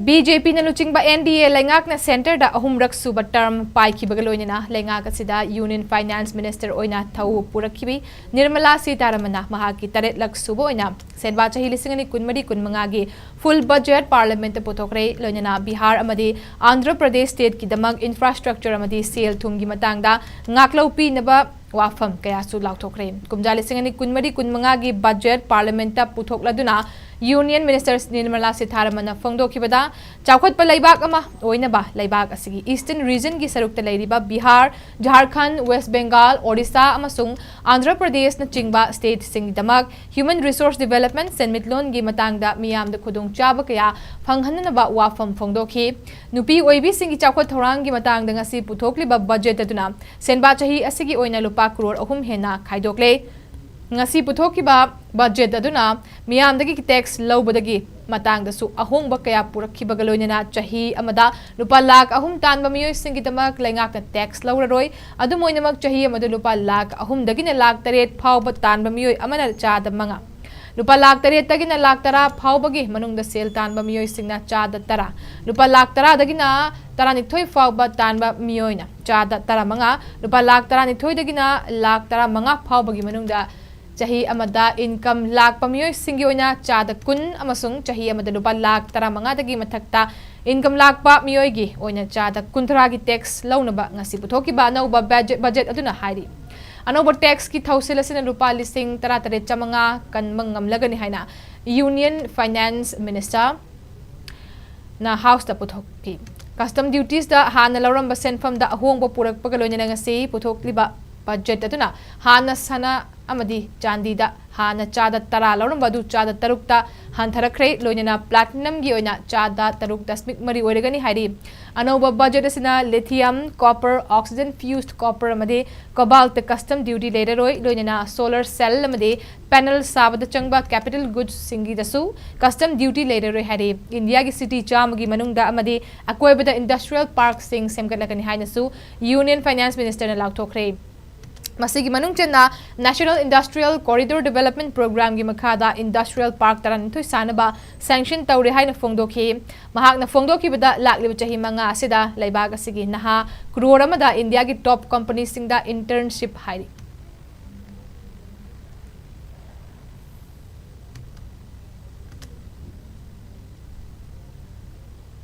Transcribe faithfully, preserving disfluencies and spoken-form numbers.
B J ꯄꯤꯅ ꯂꯨꯆꯤꯡꯕ N D ꯑꯦ ꯂꯩꯉꯥꯛꯅ ꯁꯦꯟꯇꯔꯗ ꯑꯍꯨꯝꯔꯛ ꯁꯨꯕ ꯇꯔꯝ ꯄꯥꯏꯈꯤꯕꯒ ꯂꯣꯏꯅꯅ ꯂꯩꯉꯥꯛ ꯑꯁꯤꯗ ꯌꯨꯅꯤꯌꯟ ꯐꯥꯏꯅꯥꯟꯁ ꯃꯤꯅꯤꯁꯇꯔ ꯑꯣꯏꯅ ꯊꯧ ꯄꯨꯔꯛꯈꯤꯕꯤ ꯅꯤꯔꯃꯂꯥ ꯁꯤꯇꯥꯔꯥꯃꯟꯅ ꯃꯍꯥꯛꯀꯤ ꯇꯔꯦꯠꯂꯛ ꯁꯨꯕ ꯑꯣꯏꯅ ꯁꯦꯟꯕꯥ ꯆꯍꯤ ꯂꯤꯁꯤꯡ ꯑꯅꯤ ꯀꯨꯟꯃꯔꯤ ꯀꯨꯟꯃꯉꯥꯒꯤ ꯐꯨꯜ ꯕꯖꯦꯠ ꯄꯥꯔꯂꯤꯌꯥꯃꯦꯟꯠꯇ ꯄꯨꯊꯣꯛꯈ꯭ꯔꯦ꯫ ꯂꯣꯏꯅꯅ ꯕꯤꯍꯥꯔ ꯑꯃꯗꯤ ꯑꯟꯙ꯭ꯔ ꯄ꯭ꯔꯗꯦꯁ ꯁ꯭ꯇꯦꯠꯀꯤꯗꯃꯛ ꯏꯟꯐ꯭ꯔꯥꯁ꯭ꯇ꯭ꯔꯛꯆꯔ ꯑꯃꯗꯤ ꯁꯦꯜ ꯊꯨꯝꯒꯤ ꯃꯇꯥꯡꯗ ꯉꯥꯛꯂꯧ ꯄꯤꯅꯕ ꯋꯥꯐꯝ ꯀꯌꯥꯁꯨ ꯂꯥꯎꯊꯣꯛꯈ꯭ꯔꯦ꯫ ꯀꯨꯝꯖꯥ ꯂꯤꯁꯤꯡ ꯑꯅꯤ ꯀꯨꯟꯃꯔꯤ ꯀꯨꯟꯃꯉꯥꯒꯤ ꯕꯖꯦꯠ ꯄꯥꯔꯂꯤꯌꯥꯃꯦꯟꯠꯇ ꯄꯨꯊꯣꯛꯂꯗꯨꯅ ꯌꯨꯅꯤꯌꯟ ꯃꯤꯅꯤꯁꯇꯔ ꯅꯤꯔꯃꯂꯥ ꯁꯤꯊꯥꯔꯥꯃꯟꯅ ꯐꯣꯡꯗꯣꯛꯈꯤꯕꯗ, ꯆꯥꯎꯈꯠꯄ ꯂꯩꯕꯥꯛ ꯑꯃ ꯑꯣꯏꯅꯕ ꯂꯩꯕꯥꯛ ꯑꯁꯤꯒꯤ ꯏꯁꯇꯔꯟ ꯔꯤꯖꯟꯒꯤ ꯁꯔꯨꯛꯇ ꯂꯩꯔꯤꯕ ꯕꯤꯍꯥꯔ, ꯖꯥꯔꯈꯟꯗ, ꯋꯦꯁ ꯕꯦꯡꯒꯥꯜ, ꯑꯣꯔꯤꯁꯥ ꯑꯃꯁꯨꯡ ꯑꯟꯙ꯭ꯔ ꯄ꯭ꯔꯗꯦꯁꯅꯆꯤꯡꯕ ꯁ꯭ꯇꯦꯠꯁꯤꯡꯒꯤꯗꯃꯛ ꯍ꯭ꯌꯨꯃꯦꯟ ꯔꯤꯁꯣꯔꯁ ꯗꯤꯚꯦꯂꯞꯃꯦꯟꯠ ꯁꯦꯟꯃꯤꯠꯂꯣꯟꯒꯤ ꯃꯇꯥꯡꯗ ꯃꯤꯌꯥꯝꯗ ꯈꯨꯗꯣꯡꯆꯥꯕ ꯀꯌꯥ ꯐꯪꯍꯟꯅꯅꯕ ꯋꯥꯐꯝ ꯐꯣꯡꯗꯣꯛꯈꯤ꯫ ꯅꯨꯄꯤ ꯑꯣꯏꯕꯤꯁꯤꯡꯒꯤ ꯆꯥꯎꯈꯠ ꯊꯧꯔꯥꯡꯒꯤ ꯃꯇꯥꯡꯗ ꯉꯁꯤ ꯄꯨꯊꯣꯛꯂꯤꯕ ꯕꯖꯦꯠ ꯑꯗꯨꯅ ꯁꯦꯟꯕꯥ ꯆꯍꯤ ꯑꯁꯤꯒꯤ ꯑꯣꯏꯅ ꯂꯨꯄꯥ ꯀ꯭ꯔꯣꯔ ꯑꯍꯨꯝ ꯍꯦꯟꯅ ꯈꯥꯏꯗꯣꯛꯂꯦ꯫ ꯉꯁꯤ ꯄꯨꯊꯣꯛꯈꯤꯕ ꯕꯖꯦꯠ ꯑꯗꯨꯅ ꯃꯤꯌꯥꯝꯗꯒꯤ ꯇꯦꯛꯁ ꯂꯧꯕꯗꯒꯤ ꯃꯇꯥꯡꯗꯁꯨ ꯑꯍꯣꯡꯕ ꯀꯌꯥ ꯄꯨꯔꯛꯈꯤꯕꯒ ꯂꯣꯏꯅꯅ ꯆꯍꯤ ꯑꯃꯗ ꯂꯨꯄꯥ ꯂꯥꯈ ꯑꯍꯨꯝ ꯇꯥꯟꯕ ꯃꯤꯑꯣꯏꯁꯤꯡꯒꯤꯗꯃꯛ ꯂꯩꯉꯥꯛꯅ ꯇꯦꯛꯁ ꯂꯧꯔꯔꯣꯏ꯫ ꯑꯗꯨꯝ ꯑꯣꯏꯅꯃꯛ, ꯆꯍꯤ ꯑꯃꯗ ꯂꯨꯄꯥ ꯂꯥꯈ ꯑꯍꯨꯝꯗꯒꯤꯅ ꯂꯥꯈ ꯇꯔꯦꯠ ꯐꯥꯎꯕ ꯇꯥꯟꯕ ꯃꯤꯑꯣꯏ ꯑꯃꯅ ꯆꯥꯗ ꯃꯉꯥ, ꯂꯨꯄꯥ ꯂꯥꯈ ꯇꯔꯦꯠꯇꯒꯤꯅ ꯂꯥꯈ ꯇꯔꯥ ꯐꯥꯎꯕꯒꯤ ꯃꯅꯨꯡꯗ ꯁꯦꯜ ꯇꯥꯟꯕ ꯃꯤꯑꯣꯏꯁꯤꯡꯅ ꯆꯥꯗ ꯇꯔꯥ, ꯂꯨꯄꯥ ꯂꯥꯈ ꯇꯔꯥꯗꯒꯤꯅ ꯇꯔꯥꯅꯤꯊꯣꯏ ꯐꯥꯎꯕ ꯇꯥꯟꯕ ꯃꯤꯑꯣꯏꯅ ꯆꯥꯗ ꯇꯔꯥꯃꯉꯥ, ꯂꯨꯄꯥ ꯂꯥꯈ ꯇꯔꯥꯅꯤꯊꯣꯏꯗꯒꯤꯅ ꯂꯥꯈ ꯇꯔꯥꯃꯉꯥ ꯐꯥꯎꯕꯒꯤ ꯃꯅꯨꯡꯗ ꯆꯍꯤ ꯑꯃꯗ ꯏꯟꯀꯝ ꯂꯥꯛꯄ ꯃꯤꯑꯣꯏꯁꯤꯡꯒꯤ ꯑꯣꯏꯅ ꯆꯥꯗ ꯀꯨꯟ ꯑꯃꯁꯨꯡ ꯆꯍꯤ ꯑꯃꯗ ꯂꯨꯄꯥ ꯂꯥꯈ ꯇꯔꯥꯃꯉꯥꯗꯒꯤ ꯃꯊꯛꯇ ꯏꯟꯀꯝ ꯂꯥꯛꯄ ꯃꯤꯑꯣꯏꯒꯤ ꯑꯣꯏꯅ ꯆꯥꯗ ꯀꯨꯟꯊ꯭ꯔꯥꯒꯤ ꯇꯦꯛꯁ ꯂꯧꯅꯕ ꯉꯁꯤ ꯄꯨꯊꯣꯛꯈꯤꯕ ꯑꯅꯧꯕ ꯕꯖꯦꯠ, ꯕꯖꯦꯠ ꯑꯗꯨꯅ ꯍꯥꯏꯔꯤ꯫ ꯑꯅꯧꯕ ꯇꯦꯛꯁꯀꯤ ꯊꯧꯁꯤꯜ ꯑꯁꯤꯅ ꯂꯨꯄꯥ ꯂꯤꯁꯤꯡ ꯇꯔꯥꯇꯔꯦꯠ ꯆꯥꯃꯉꯥ ꯀꯟꯕ ꯉꯝꯂꯒꯅꯤ ꯍꯥꯏꯅ ꯌꯨꯅꯤꯌꯟ ꯐꯥꯏꯅꯥꯟꯁ ꯃꯤꯅꯤꯁꯇꯔ ꯅ ꯍꯥꯎꯁꯇ ꯄꯨꯊꯣꯛꯈꯤ꯫ ꯀꯁꯇꯝ ꯗ꯭ꯌꯨꯇꯤꯁꯇ ꯍꯥꯟꯅ ꯂꯧꯔꯝꯕ ꯁꯦꯟꯐꯝꯗ ꯑꯍꯣꯡꯕ ꯄꯨꯔꯛꯄꯒ ꯂꯣꯏꯅꯅ ꯉꯁꯤ ꯄꯨꯊꯣꯛꯂꯤꯕ ꯕꯖꯦꯠ ꯑꯗꯨꯅ ꯍꯥꯟꯅ ꯁꯅꯥ ꯑꯃꯗꯤ ꯆꯥꯟꯗꯤꯗ ꯍꯥꯟꯅ ꯆꯥꯗ ꯇꯔꯥ ꯂꯧꯔꯝꯕ ꯑꯗꯨ ꯆꯥꯗ ꯇꯔꯨꯛꯇ ꯍꯟꯊꯔꯛꯈ꯭ꯔꯦ꯫ ꯂꯣꯏꯅꯅ ꯄ꯭ꯂꯥꯇꯤꯅꯝꯒꯤ ꯑꯣꯏꯅ ꯆꯥꯗ ꯇꯔꯨꯛ ꯗꯁꯃꯤꯛ ꯃꯔꯤ ꯑꯣꯏꯔꯒꯅꯤ ꯍꯥꯏꯔꯤ꯫ ꯑꯅꯧꯕ ꯕꯖꯦꯠ ꯑꯁꯤꯅ ꯂꯤꯊꯤꯌꯝ, ꯀꯣꯄꯔ, ꯑꯣꯛꯁꯤꯖꯟ ꯐ꯭ꯌꯨꯁ ꯀꯣꯄꯔ ꯑꯃꯗꯤ ꯀꯣꯕꯥꯜꯠꯇ ꯀꯁꯇꯝ ꯗ꯭ꯌꯨꯇꯤ ꯂꯩꯔꯔꯣꯏ꯫ ꯂꯣꯏꯅꯅ ꯁꯣꯂꯔ ꯁꯦꯜ ꯑꯃꯗꯤ ꯄꯦꯅꯦꯜ ꯁꯥꯕꯗ ꯆꯪꯕ ꯀꯦꯄꯤꯇꯦꯜ ꯒꯨꯗꯁꯁꯤꯡꯒꯤꯗꯁꯨ ꯀꯁꯇꯝ ꯗ꯭ꯌꯨꯇꯤ ꯂꯩꯔꯔꯣꯏ ꯍꯥꯏꯔꯤ꯫ ꯏꯟꯗꯤꯌꯥꯒꯤ ꯁꯤꯇꯤ ꯆꯥꯝꯃꯒꯤ ꯃꯅꯨꯡꯗ ꯑꯃꯗꯤ ꯑꯀꯣꯏꯕꯗ ꯏꯟꯗꯁꯇ꯭ꯔꯤꯌꯦꯜ ꯄꯥꯔꯛꯁꯤꯡ ꯁꯦꯝꯒꯠꯂꯒꯅꯤ ꯍꯥꯏꯅꯁꯨ ꯌꯨꯅꯤꯌꯟ ꯐꯥꯏꯅꯥꯟꯁ ꯃꯤꯅꯤꯁꯇꯔꯅ ꯂꯥꯎꯊꯣꯛꯈ꯭ꯔꯦ꯫ ꯃꯁꯤꯒꯤ ꯃꯅꯨꯡ ꯆꯟꯅ National Industrial Corridor Development Programꯒꯤ ꯃꯈꯥꯗ Industrial Park ꯇꯔꯥꯅꯤꯊꯣꯏ ꯁꯥꯅꯕ sanction ꯇꯧꯔꯦ ꯍꯥꯏꯅ ꯐꯣꯡꯗꯣꯛꯈꯤ꯫ ꯃꯍꯥꯛꯅ ꯐꯣꯡꯗꯣꯛꯈꯤꯕꯗ, ꯂꯥꯛꯂꯤꯕ ꯆꯍꯤ ꯃꯉꯥ ꯑꯁꯤꯗ ꯂꯩꯕꯥꯛ ꯑꯁꯤꯒꯤ ꯅꯍꯥ ꯀ꯭ꯔꯣꯔ ꯑꯃꯗ ꯏꯟꯗꯤꯌꯥꯒꯤ top companyꯁꯤꯡꯗ internship ꯍꯥꯏꯔꯤ꯫